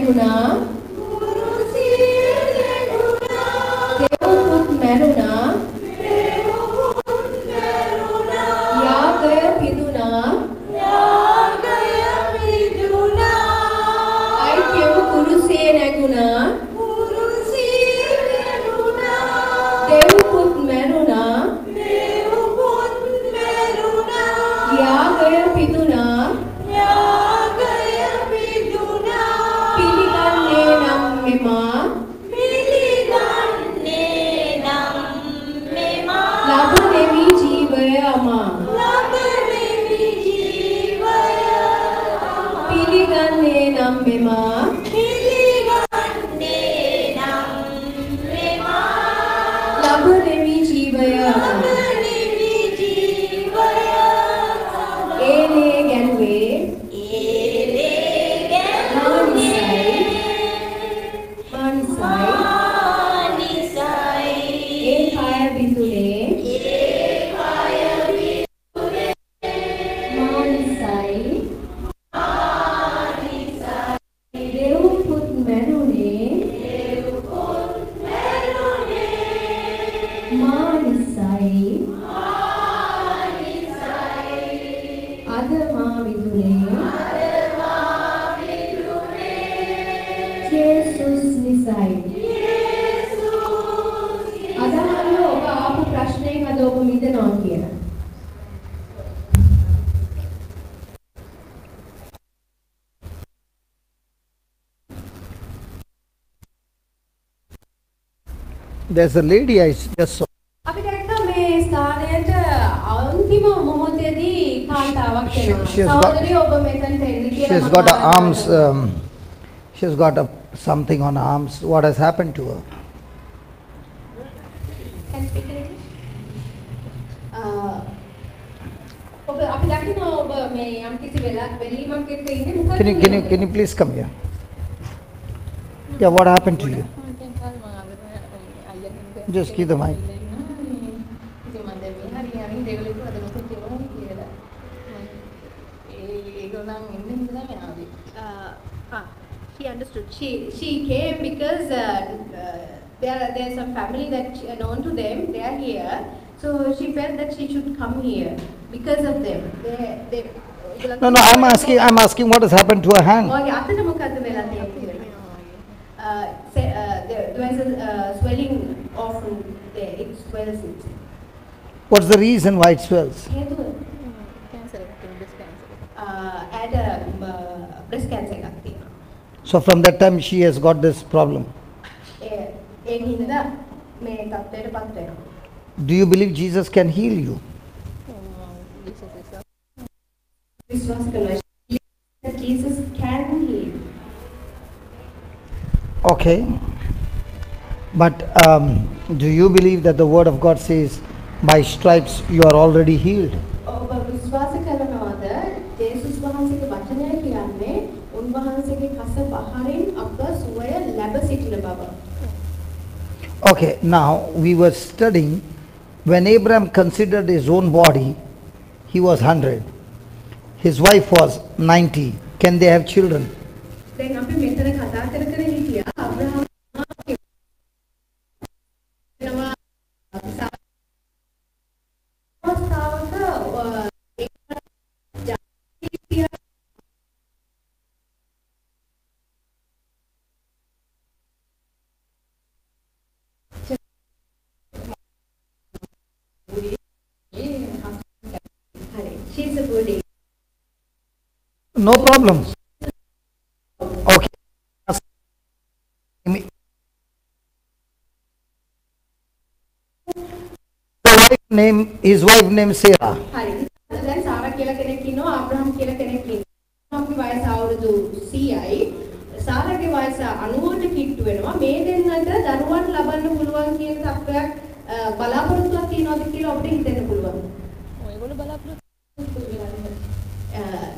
නැගුණා. දෙව් පුත් මැරුණා. යාගය පිදුනා. අයිතියම කුරුසියේ නැගුණා. දෙව් පුත් මැරුණා. යාගය පිදුනා. පිළිගන්නේ නම් මෙමා. ලබනෙමි ජීවය අමා. පිළිගන්නේ නම් මෙමා. ලබනෙමි ජීවය අමා. ඒලේ ගැනුවේ මා නිසයි. ඒ කය බිඳුනේ මා නිසයි. දෙව් පුත් මැරුණේ මා නිසයි. අද මා මිදුනේ ජේසුස් නිසයි. අදහන්න ඔබ ආපු ප්‍රශ්නයෙන් අද ඔබ මිදෙනවා කියලා. There's a lady I just saw. අපි දැක්කා මේ ස්ථානයට අන්තිම මොහොතේදී කාන්තාවක් එනවා. She has got- සහෝදරිය, ඔබ මෙතනට එන්න She කියලා has මම got her ආරාධනා arms, කළා. She has got something on her arms. What has happened to her? Can speak in English? ඔබ අපි දකිනවා ඔබ මේ යම් කිසි වෙලා වෙලීමක් එක්ක ඉන්නේ. මොකක්ද මේ? Can you please come here? Yeah, what happened to you? Just give the mic. ඉතින් මම දැන් මේ හරි හරි ඒගොල්ලෝ කිව්වා අද මොකද තියෙනවද කියලා. මම ඒ ඒගොල්ලන් ඉන්න හින්දා තමයි ආවේ. She understood. She came because there's some family that she, known to them. They are here, so she felt that she should come here because of them. They No, I'm asking what has happened to her hand. ඔයාගේ අතට මොකද්ද වෙලා තියෙන්නේ කියලා. Say, there was a swelling often there. It swells it. What's the reason why it swells? හේතුව? Cancer එකක් තියෙනවා, breast cancer එක. ඇයට බ්‍රෙස්ට් කැන්සර් එකක් තියෙනවා. So from that time she has got this problem. ඒ ඒ හින්දා මේ තත්ත්වයට පත් වෙනවා. Do you believe Jesus can heal you? Jesus විශ්වාස විශ්වාස කරනවා. That Jesus can heal. Okay. But do you believe that the word of God says, by stripes you are already healed? ඔබ විශ්වාස කරනවද ජේසුස් වහන්සේගේ වචනය කියන්නේ උන්වහන්සේගේ කස පහරින් අප සුවය ලැබ සිටින බව? Okay, now we were studying when Abraham considered his own body, he was 100. His wife was 90. Can they have children? දැන් අපි මෙතන කතා කර කර හිටියා අබ්‍රහම් වෙනවා අවස්ථාවක ඒ ජාතිය හරි, she's a Buddhist. No problem. Okay. The wife name, his wife name Sarah. හරි. දැන් සාරා කියලා කෙනෙක් ඉන්නවා, අබ්‍රහම් කියලා කෙනෙක් ඉන්නවා. අබ්‍රහම්ගේ වයස අවුරුදු 100යි. සාරාගේ වයස 90ට කිට්ටු වෙනවා. මේ දෙන්නට දරුවන් ලබන්න පුළුවන් කියන තත්ත්වයක් බලාපොරොත්තුවක් තියනවාද කියලා අපිට හිතෙන්න පුළුවන්. ඔයගොල්ලෝ බලාපොරොත්තු වෙලා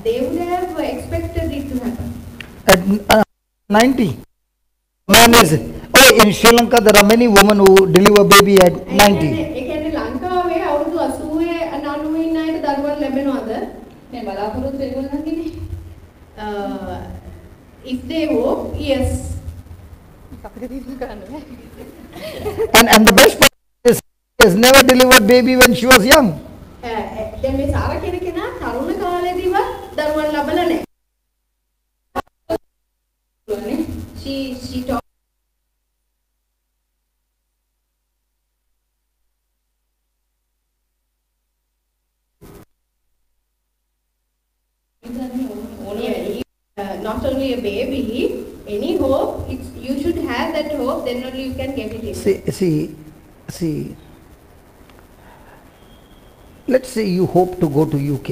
They would have expected it to happen. At 90. Man is, oh, in Sri Lanka there are many women who deliver baby at ඒ 90. කියන්නේ ඒ කියන්නේ ලංකාවේ අවුරුදු 80 90 ඉන්න අයට දරුවන් ලැබෙනවද? නෑ, බලාපොරොත්තු ඒගොල්ලන්ගේනේ. If they hope, yes. අපිට තීරණ කරන්න බෑ. And the best part is, she has never delivered baby when she was young. දැන් මේ සාරා කියන කෙනා තරුණ කාලේදීවත් දරුවන් ලබලා නැහැ. She talked. Not only a baby, any hope, you should have that hope, then only you can get it in. See, let's say you hope to go to UK.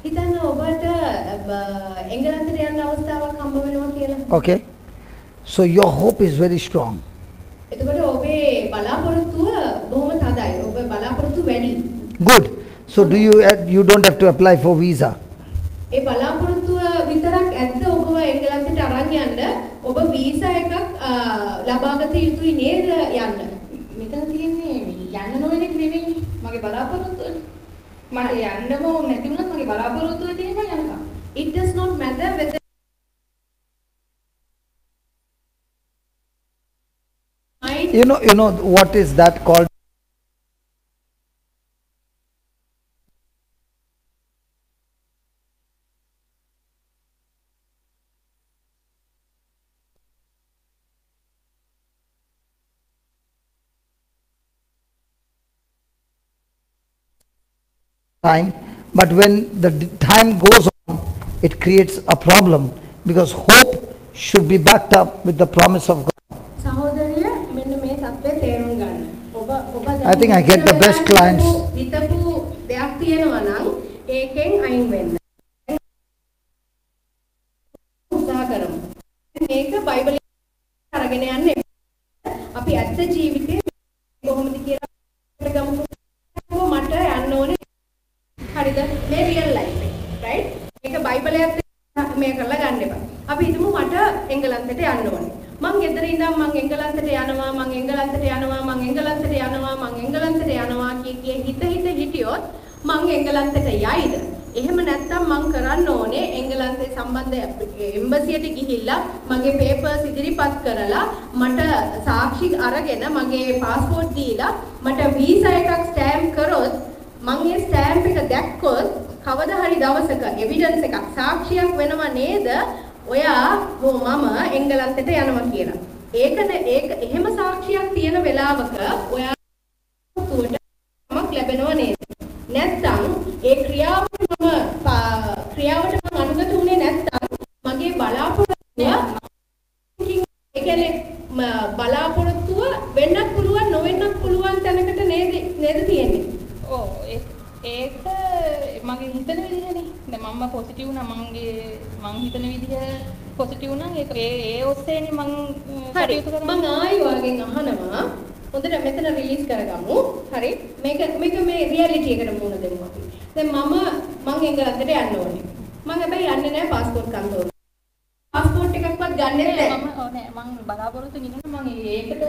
හිතන්න ඔබට එංගලන්තයට යන්න අවස්ථාවක් හම්බ වෙනවා කියලා. Okay. So your hope is very strong. එතකොට ඔබේ බලාපොරොත්තුව බොහොම තදයි. ඔබ බලාපොරොත්තු වැඩි. Good. So do you you don't have to apply for visa. ඒ බලාපොරොත්තුව විතරක් ඇද්ද ඔබව එංගලන්තයට අරන් යන්න? ඔබ වීසා එකක් ලබාගත යුතුයි නේද යන්න? මෙතන තියෙන්නේ යන්න නොවන එක නෙවෙයි මගේ බලාපොරොත්තුවනේ. මට යන්නම ඕන නැති වුණත් මගේ බලාපොරොත්තුව තියෙනවා යනකම්. It does not matter whether You know what is that called? Time, but when the time goes on, it creates a problem, because hope should be backed up with the promise of God. සහෝදරිය, මෙන්න මේ තත්ත්වය තේරුම් ගන්න. ඔබ ඔබ I think I get the best clients. හිතපු දෙයක් තියෙනවා නම් ඒකෙන් අයින් වෙන්න. උත්සාහ කරමු. මේක බයිබලයේ අරගෙන යන්න එපා. අපි ඇත්ත ජීවිතේ කොහොමද කියලා ගමුකෝ. මට යන්න ඕනේ. හරිද? මේ රියල් ලයිෆ් එක. රයිට්? මේක බයිබලයත් මේ කරලා ගන්න එපා. අපි හිතමු මට එංගලන්තයට යන්න ඕනේ. මං ගෙදර ඉඳන් මං එංගලන්තයට යනවා, මං එංගලන්තයට යනවා, මං එංගලන්තයට යනවා, මං එංගලන්තයට යනවා කිය කිය හිත හිත හිටියොත් මං එංගලන්තයට යයිද? එහෙම නැත්නම් මං කරන්න ඕනේ එංගලන්තේ සම්බන්ධ එම්බසියට ගිහිල්ලා මගේ පේපර්ස් ඉදිරිපත් කරලා මට සාක්ෂි අරගෙන මගේ පාස්පෝට් දීලා මට වීසා එකක් ස්ටෑම්ප් කරොත්, මං ඒ ස්ටෑම්ප් එක දැක්කොත් කවදා හරි දවසක එවිඩන්ස් එකක් සාක්ෂියක් වෙනව නේද ඔයා හෝ මම එංගලන්තයට යනවා කියලා. ඒක එහෙම සාක්ෂියක් තියෙන වෙලාවක ඔයා තුවට මක් ලැබෙනව නේද? නැත්නම් ඒ ක්‍රියාවට මම අනුගත වුණේ නැත්නම් මගේ බලාපොරොත්තුව, ඒ කියන්නේ බලාපොරොත්තුව වෙන්නත් පුළුවන් නොවෙන්නත් පුළුවන් තැනකට නේද තියෙන්නේ? ඔව්, ඒක මගේ හිතන විදිහනේ. දැන් මම පොසිටිව් නම් මං හිතන විදිහ පොසිටිව් නම් ඒක ඒ ඔස්සේනේ මං කටයුතු කරන්නේ. මං ආයි ඔයාගෙන් අහනවා. හොඳට මෙතන රිලීස් කරගමු. හරි. මේක මේක මේ රියැලිටි එකට මුහුණ දෙමු අපි. දැන් මං එංගලන්තයට යන්න ඕනේ. මං හැබැයි යන්නේ නැහැ පාස්පෝට් කන්තෝරුවට. පාස්පෝට් එකක්වත් ගන්නෙත් නැහැ. මම නෑ, මං බලාපොරොත්තු වෙනවා මං ඒකට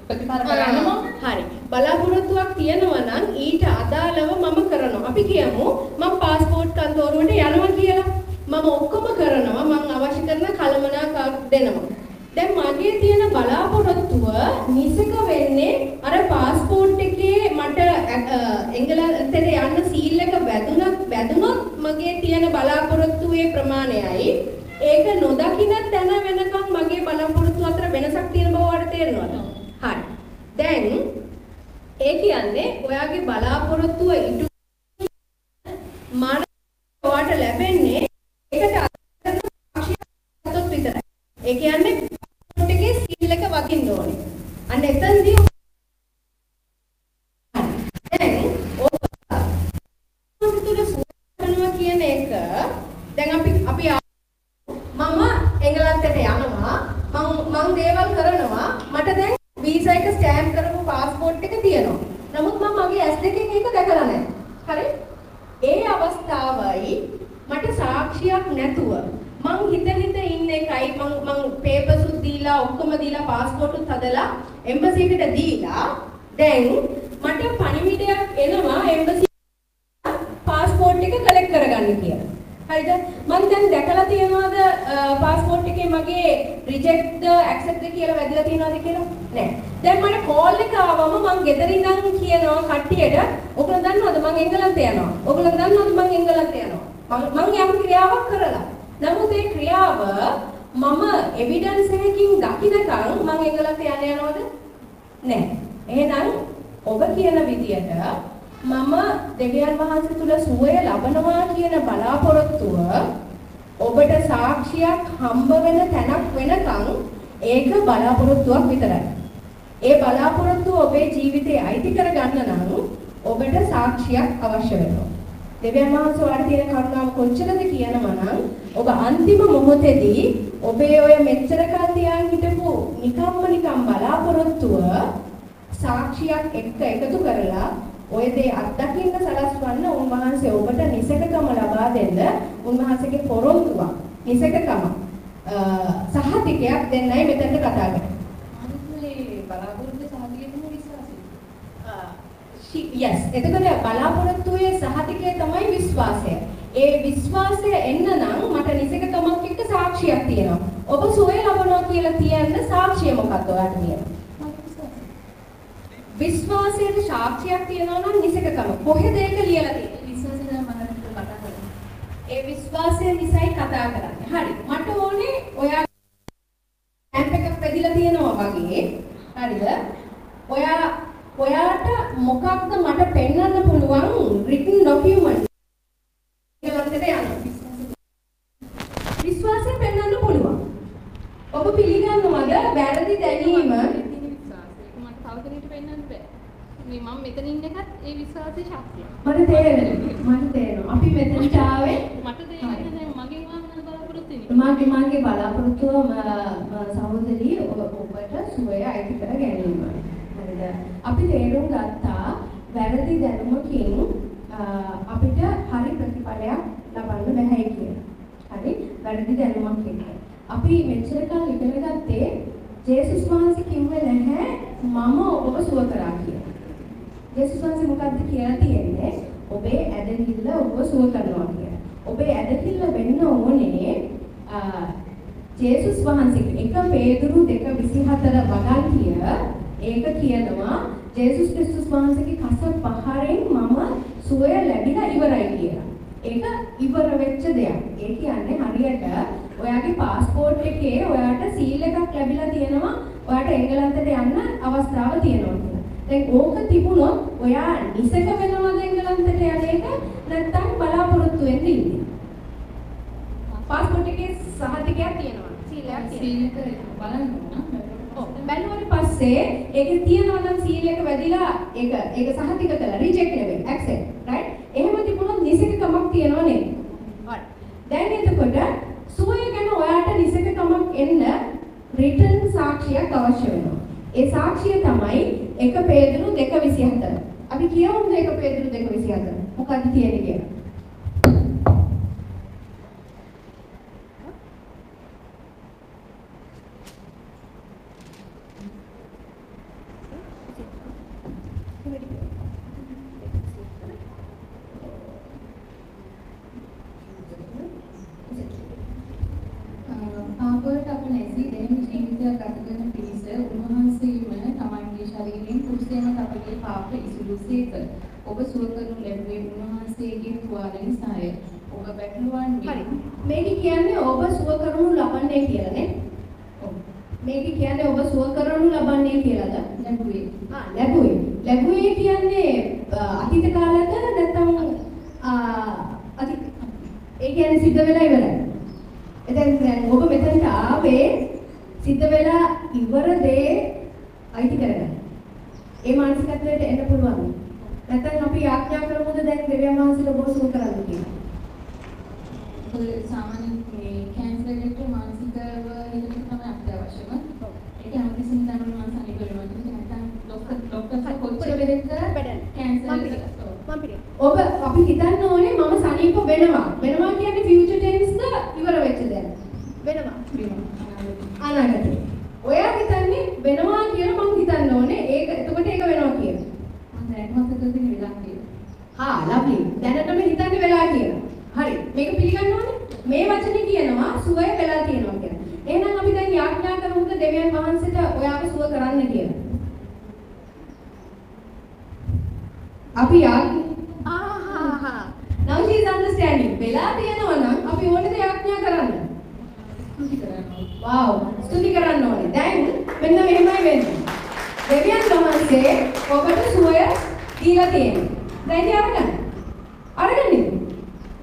ප්‍රතිකාර කරන්න ඕන. හරි. බලාපොරොත්තුවක් තියෙනවා නම් ඊට අදාළව මම කරනවා. අපි කියමු මං පාස්පෝට් කන්තෝරුවට යනවා කියලා. මම ඔක්කොම කරනවා. මං අවශ්‍ය කරන කළමනාකාර දෙනවා. දැන් මගේ තියෙන බලාපොරොත්තුව නිසක වෙන්නේ අර පාස්පෝට් එකේ මට එංගලන්තයට යන්න සීල් එක වැදුනොත් මගේ තියෙන බලාපොරොත්තුවේ ප්‍රමාණයයි ඒක නොදකින තැන වෙනකන් මගේ බලාපොරොත්තු අතර වෙනසක් තියෙන බව ඔයාලට තේරෙනවද? හරි. දැන් ඒ කියන්නේ ඔයාගේ බලාපොරොත්තුව ඉටු මාන ඔයාට ලැබෙන්නේ ඒකට අදාළ සාක්ෂියක් විතරයි. ඒ කියන්නේ පාස්පෝට් එකේ සීල් එක වදින්න ඕනේ. අන්න එතනදී දැන් ඔබ තුල සුවනවා කියන එක දැන් අපි මම එංගලන්තයට යනවා, මං දේවල් කරනවා, මට දැන් වීසා එක ස්ටෑම්ප් කරපු පාස්පෝට් එක තියෙනවා. නමුත් මම මගේ ඇස් දෙකෙන් ඒක දැකලා නැහැ. හරි? ඒ අවස්ථාවයි මට සාක්ෂියක් නැතුව මං හිත හිත ඉන්න එකයි මං පේපර්ස් උත් දීලා ඔක්කොම දීලා පාස්පෝට් උත් හදලා එම්බසි එකට දීලා දැන් මට පණිවිඩයක් එනවා එම්බසි පාස්පෝට් එක කලෙක්ට් කරගන්න කියලා. හරිද? මං දැන් දැකලා තියෙනවද පාස්පෝට් එකේ මගේ රිජෙක්ට් ද ඇක්සෙප්ට් ද කියලා වැදිලා තියෙනවද කියලා? නෑ. දැන් මට කෝල් එක ආවම මං ගෙදර ඉඳන් කියනවා කට්ටියට, ඔයගොල්ලෝ දන්නවද මං එංගලන්තේ යනවා. ඔයගොල්ලෝ දන්නවද මං එංගලන්තේ යනවා. මං යම් ක්‍රියාවක් කරලා. නමුත් ඒ ක්‍රියාව මම එවිඩන්ස් එකකින් දකින්නකම් මං එංගලන්තේ යන්න යනවද? නෑ. එහෙනම් ඔබ කියන විදියට මම දෙවියන් වහන්සේ තුල සුවය ලබනවා කියන බලාපොරොත්තුව ඔබට සාක්ෂියක් හම්බ වෙන තැනක් වෙනකන් ඒක බලාපොරොත්තුවක් විතරයි. ඒ බලාපොරොත්තුව ඔබේ ජීවිතේ අයිති කරගන්න නම් ඔබට සාක්ෂියක් අවශ්‍ය වෙනවා. දෙවියන් වහන්සේ ඔයාලට තියෙන කරුණාව කොච්චරද කියනවා නම් ඔබ අන්තිම මොහොතේදී ඔබේ ඔය මෙච්චර කල් තියාගෙන හිටපු නිකම්ම නිකම් බලාපොරොත්තුව සාක්ෂියක් එක්ක එකතු කරලා ඔය දේ අත්දකින්න සලස්වන්න උන්වහන්සේ ඔබට නිසකකම ලබා දෙන්න උන්වහන්සේගේ පොරොන්දුවක් නිසකකම සහතිකයක් දෙන්නයි මෙතනට කතා කරන්නේ. අනිත් බලාපොරොත්තු සහතිකය තමයි විශ්වාසය. Yes, එතකොට බලාපොරොත්තුවේ සහතිකය තමයි විශ්වාසය. ඒ විශ්වාසය එන්න නම් මට නිසකකමක් එක්ක සාක්ෂියක් තියෙනවා. ඔබ සුවය ලබනවා කියලා කියන්න සාක්ෂිය මොකක්ද ඔයාලට තියෙන්නේ? විශ්වාසයට සාක්ෂියක් තියෙනවා නම් නිසකකම. කොහෙද ඒක ලියලා තියෙන්නේ? විශ්වාසය තමයි මම කතා කරන්නේ. ඒ විශ්වාසය නිසායි කතා කරන්නේ. හරි. මට ඕනේ ඔයා කැම්ප් එකක් වැදිලා තියෙනවා වගේ. හරිද? ඔයාට මොකක්ද මට පෙන්වන්න පුළුවන් රිටන් ඩොකියුමන්ට් එකට යන්න. විශ්වාසය පෙන්වන්න පුළුවන්. ඔබ පිළිගන්නවද වැරදි දැනීම? මට තව කෙනෙක්ට පෙන්වන්න බෑ. මේ මම මෙතන ඉන්න එකත් ඒ විශ්වාසයේ ශක්තිය. මට තේරෙනවා. මට තේරෙනවා. අපි මෙතනට ආවේ මට තේරෙන්නේ දැන් මගෙන් මොනවද බලාපොරොත්තු වෙන්නේ? මගේ බලාපොරොත්තුව සහෝදරී ඔබට සුවය අයිති කර ගැනීම. හරිද? අපි තේරුම් ගත්තා වැරදි දැනුමකින් අපිට හරි ප්‍රතිඵලයක් ලබන්න බැහැ කියලා. හරි? වැරදි දැනුමක් එක්ක. අපි මෙච්චර කල් ඉගෙන ගත්තේ ජේසුස් වහන්සේ කිව්වේ නැහැ මම ඔබව සුව කරා කියලා. ජේසුස් වහන්සේ මොකද්ද කියලා තියෙන්නේ? ඔබේ ඇදහිල්ල ඔබව සුව කරනවා කියලා. ඔබේ ඇදහිල්ල වෙන්න ඕනේ ජේසුස් වහන්සේ 1 පේදුරු 2:24 වගන්තිය ඒක කියනවා ජේසුස් ක්‍රිස්තුස් වහන්සේගේ කස පහරෙන් මම සුවය ලැබිලා ඉවරයි කියලා. ඒක ඉවර වෙච්ච දෙයක්. ඒ කියන්නේ හරියට ඔයාගේ පාස්පෝට් එකේ ඔයාට සීල් එකක් ලැබිලා තියෙනවා ඔයාට එංගලන්තයට යන්න අවස්ථාව තියෙනවා කියලා. දැන් ඕක තිබුණොත් ඔයා නිසක වෙනවද එංගලන්තයට යන එක නැත්නම් බලාපොරොත්තු වෙන්න ඉන්නේ? පාස්පෝට් එකේ සහතිකයක් තියෙනවා. සීල් එකක් තියෙනවා. සීල් එක බලන්න ඕන. ඔව්. බැලුවට පස්සේ ඒකේ තියෙනවා නම් සීල් එක වැදිලා ඒක ඒක සහතික කරලා රිජෙක්ට් නෙවෙයි ඇක්සෙප්ට් රයිට්. එහෙම තිබුණොත් නිසකකමක් තියෙනව නේද? හරි. දැන් එතකොට සුවය ගැන ඔයාට නිසකකමක් එන්න රිටන් සාක්ෂියක් අවශ්‍ය වෙනවා. ඒ සාක්ෂිය තමයි 1 පේදුරු 2:24. අපි කියවමුද 1 පේදුරු 2:24? මොකද්ද තියෙන්නේ කියලා? පාපවලට අප නැසී දැන් ජීවිතයක් ගත කරන පිණිස උන්වහන්සේම තමන්ගේ ශරීරයෙන් කුරුසයමත් අපගේ පාප ඉසුරුසේක. ඔබ සුව කරනු ලැබුවේ උන්වහන්සේගේ තුවාල නිසාය. ඔබ බැටළුවන් හරි. මේක කියන්නේ ඔබ සුව කරනු ලබන්නේ කියලා නේ? ඔව්. මේක කියන්නේ ඔබ සුව කරනු ලබන්නේ කියලාද? ලැබුවේ. ආ ලැබුවේ. ලැබුවේ කියන්නේ අතීත කාලයද නැත්නම් අතීත. ඒ කියන්නේ සිද්ධ වෙලා ඉවරයි. දැන් ඔබ මෙතනට ආවේ සිද්ධ වෙලා ඉවර දේ අයිති කරගන්න. ඒ මානසිකත්වයට එන්න පුළුවන්. නැත්නම් අපි ආඥා කරමුද දැන් දෙවියන් වහන්සේට ඔබ සුව කරන්න කියලා? මොකද සාමාන්‍යයෙන් මේ කැන්සර් එකට මානසිකව හිතන එක තමයි අත්‍යවශ්‍යම. ඒක හැමතිස්සෙම හිතන්න මම සනීප වෙනවා කියන එක. නැත්නම් ඩොක්ටර් කොච්චර වෙලෙක කැන්සර් එක ඔබ අපි හිතන්න ඕනේ මම සනීප වෙනවා. වෙනවා කියන්නේ ෆියුචර් ටෙන්ස් ද ඉවර වෙච්ච දෙයක්. වෙනවා. අනාගතේ. ඔයා හිතන්නේ වෙනවා කියලා මං හිතන්න ඕනේ. ඒක එතකොට ඒක වෙනවා කියලා. මං දැනටමත් හිතන්නේ වෙලා කියලා. හා ලව්ලි. දැනටම හිතන්නේ වෙලා කියලා. හරි. මේක පිළිගන්න ඕනේ. මේ වචනේ කියනවා සුවය වෙලා තියෙනවා කියලා. එහෙනම් අපි දැන් යාඥා කරමුද දෙවියන් වහන්සේට ඔයාව සුව කරන්න කියලා? අපි ආහා Now she is understanding. වෙලා තියෙනවා නම් අපි ඕනේද යාඥා කරන්න? ස්තුති කරන්න ඕනේ. වව්, ස්තුති කරන්න ඕනේ. දැන් මෙන්න මෙහෙමයි වෙන්නේ. දෙවියන් වහන්සේ ඔබට සුවය දීලා තියෙනවා. දැන් ඉතින් අරගන්න. අරගන්න ඉතින්.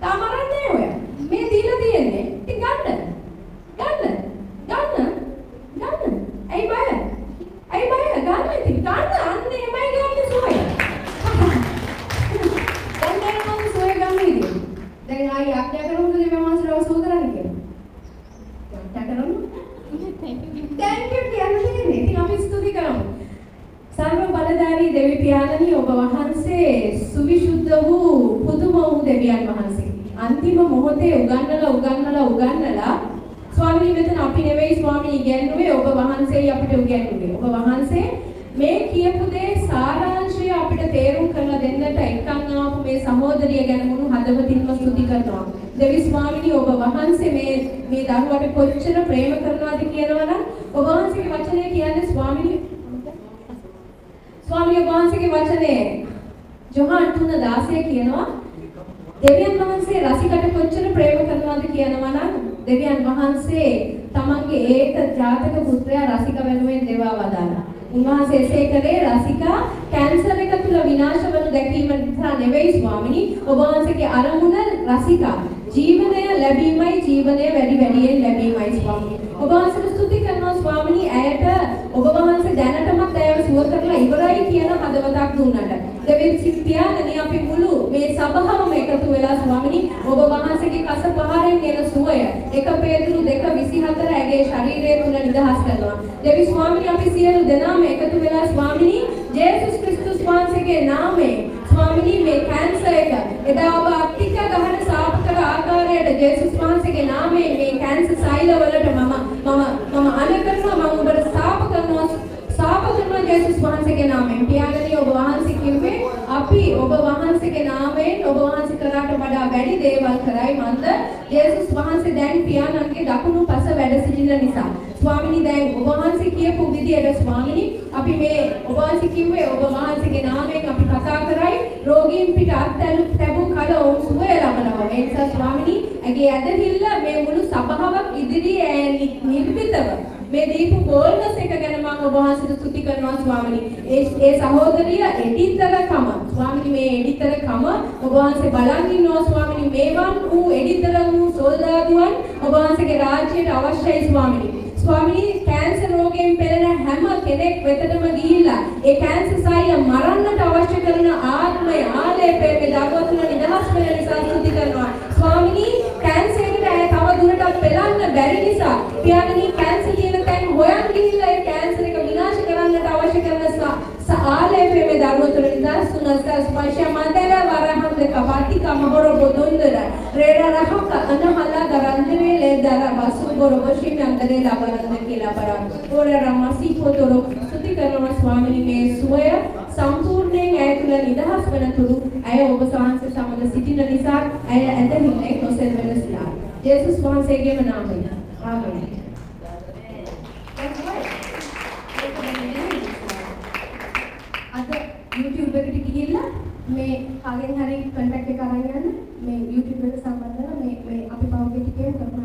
තාම අරන් නෑ ඔය. මේ දීලා තියෙන්නේ. ඉතින් ගන්න. ගන්න. ගන්න. ගන්න. ඇයි බය? ඇයි බය? ගන්න ඉතින්. ගන්න. අන්න එහෙමයි ගන්න සුවය. දැන් දැන් සුවය ගන්න ඉතින්. දැන් ආයි ආඥා කරමුද දෙවියන් වහන්සේව සුව කරන්න කියලා? ආඥා කරමු. Thank you. Thank you කියන්න තියෙන්නේ. ඉතින් අපි ස්තුති කරමු. සර්ව බලධාරී දෙවි පියාණනි, ඔබ වහන්සේ සුවිශුද්ධ වූ පුදුම වූ දෙවියන් වහන්සේ. අන්තිම මොහොතේ උගන්වලා උගන්වලා උගන්වලා ස්වාමීනි, මෙතන අපි නෙවෙයි ස්වාමීනි ඉගැන්නුවේ, ඔබ වහන්සේයි අපිට උගන්වුවේ. ඔබ වහන්සේ මේ කියපු දේ සාරාංශය අපිට තේරුම් කරලා දෙන්නට එක්කන් ආපු මේ සහෝදරිය ගැන මුළු හදවතින්ම ස්තුති කරනවා. දෙවි ස්වාමීනි, ඔබ වහන්සේ මේ මේ දරුවට කොච්චර ප්‍රේම කරනවද කියනවා නම් ඔබ වහන්සේගේ වචනය කියන්නේ ස්වාමීනි, ස්වාමීනි ඔබ වහන්සේගේ වචනය ජොහන් 3:16 කියනවා දෙවියන් වහන්සේ රසිකට කොච්චර ප්‍රේම කරනවද කියනවා නම් දෙවියන් වහන්සේ තමන්ගේ ඒක ජාතක පුත්‍රයා රසික වෙනුවෙන් දෙවා වදාළා. උන්වහන්සේ එසේ කළේ රසිකා කැන්සර් එක තුල විනාශ වනු දැකීම නිසා නෙවෙයි ස්වාමිනී. ඔබ වහන්සේගේ අරමුණ රසිකා ජීවනය ලැබීමයි, ජීවනය වැඩි වැඩියෙන් ලැබීමයි ස්වාමිනී. ඔබ වහන්සේට ස්තුති කරනවා ස්වාමිනී, ඇයට ඔබ වහන්සේ දැනටමත් ඇයව සුව කරලා ඉවරයි කියන හදවතක් දුන්නට. දෙවියන් පියාණනි, අපි මුළු මේ සභාවම එකතු වෙලා ස්වාමිනී ඔබ වහන්සේගේ කස පහරෙන් එන සුවය 1 පේතුරු 2:24 ඇගේ ශරීරය තුල නිදහස් කරනවා. දෙවි ස්වාමිනී, අපි සියලු දෙනාම එකතු වෙලා ස්වාමිනී ජේසුස් ක්‍රිස්තුස් වහන්සේගේ නාමයෙන් ස්වාමිනී මේ කැන්සර් එක එදා ඔබ අත්තික ගහන සාප කළ ආකාරයට ජේසුස් වහන්සේගේ නාමයෙන් මේ කැන්සර් සෛල වලට මම මම මම අන කරනවා, මම ඔබට සාප කරනවා, සාප කරනවා ජේසුස් වහන්සේගේ නාමයෙන්. පියාණනි, ඔබ වහන්සේ කිව්වේ අපි ඔබ වහන්සේගේ නාමයෙන් ඔබ වහන්සේ කරාට වඩා වැඩි දේවල් කරයි මන්ද ජේසුස් වහන්සේ දැන් පියාණන්ගේ දකුණු පස වැඩ සිටින නිසා. ස්වාමිනී, දැන් ඔබ වහන්සේ කියපු විදියට ස්වාමිනී අපි මේ ඔබ වහන්සේ කිව්වේ ඔබ වහන්සේගේ නාමයෙන් අපි කතා කරයි, රෝගීන් පිට අත් තැබූ කල ඔවුන් සුවය ලබනවා. ඒ නිසා ස්වාමිනී, ඇගේ ඇදහිල්ල මේ මුළු සභාවක් ඉදිරියේ ඈ නිර්භීතව මේ දීපු බෝල්නස් එක ගැන මම ඔබ වහන්සේට ස්තුති කරනවා ස්වාමිනී. ඒ ඒ සහෝදරිය එඩිතරකම ස්වාමිනී, මේ එඩිතරකම ඔබ වහන්සේ බලන් ඉන්නවා ස්වාමිනී. මේවන් වූ එඩිතර වූ සොල්දාදුවන් ඔබ වහන්සේගේ රාජ්‍යයට අවශ්‍යයි ස්වාමිනී. ස්වාමිනී, කැන්සර් රෝගයෙන් පෙළෙන හැම කෙනෙක් වෙතටම ගිහිල්ලා ඒ කැන්සර් සෛල මරන්නට අවශ්‍ය කරන ආත්මය ආලේපය මේ දරුවා තුළ නිදහස් වෙන නිසා ස්තුති කරනවා. ස්වාමිනී, කැන්සර් එකට ඇය තව දුරටත් පෙළන්න බැරි නිසා පියාණනි, කැන්සර් තියෙන තැන් හොයන් ගිහිල්ලා ඒ කැන්සර් එක විනාශ කරන්නට අවශ්‍ය කරන ආලේපය මේ දරුවා තුළ නිදහස් වුණා. ස්පර්ශ මන්දල වරහන් දෙක පාටික මහොර බොදුන්දර රේරා රහක අනහලා දරන්දරේ ලේ දර බසු බොරබෂි නන්දරේ ලබරන්ද කියලා බරා ඔර රමසි පොතොර ස්තුති කරනවා ස්වාමිනී. මේ සුවය සම්පූර්ණයෙන් ඇය තුළ නිදහස් වන තුරු ඇය ඔබ වහන්සේ සමග සිටින නිසා ඇය ඇදහිල්ලෙන් නොසෙල්වෙන සිතා ජේසුස් වහන්සේගේම නාමයෙන් ආමේන්. That's right. අද YouTube එකට ගිහිල්ලා මේ කාගෙන් හරි කන්ටැක්ට් එක අරන් යන්න, මේ YouTube එකට සම්බන්ධ වෙලා මේ මේ අපි පහුගිය ටිකේ කරපු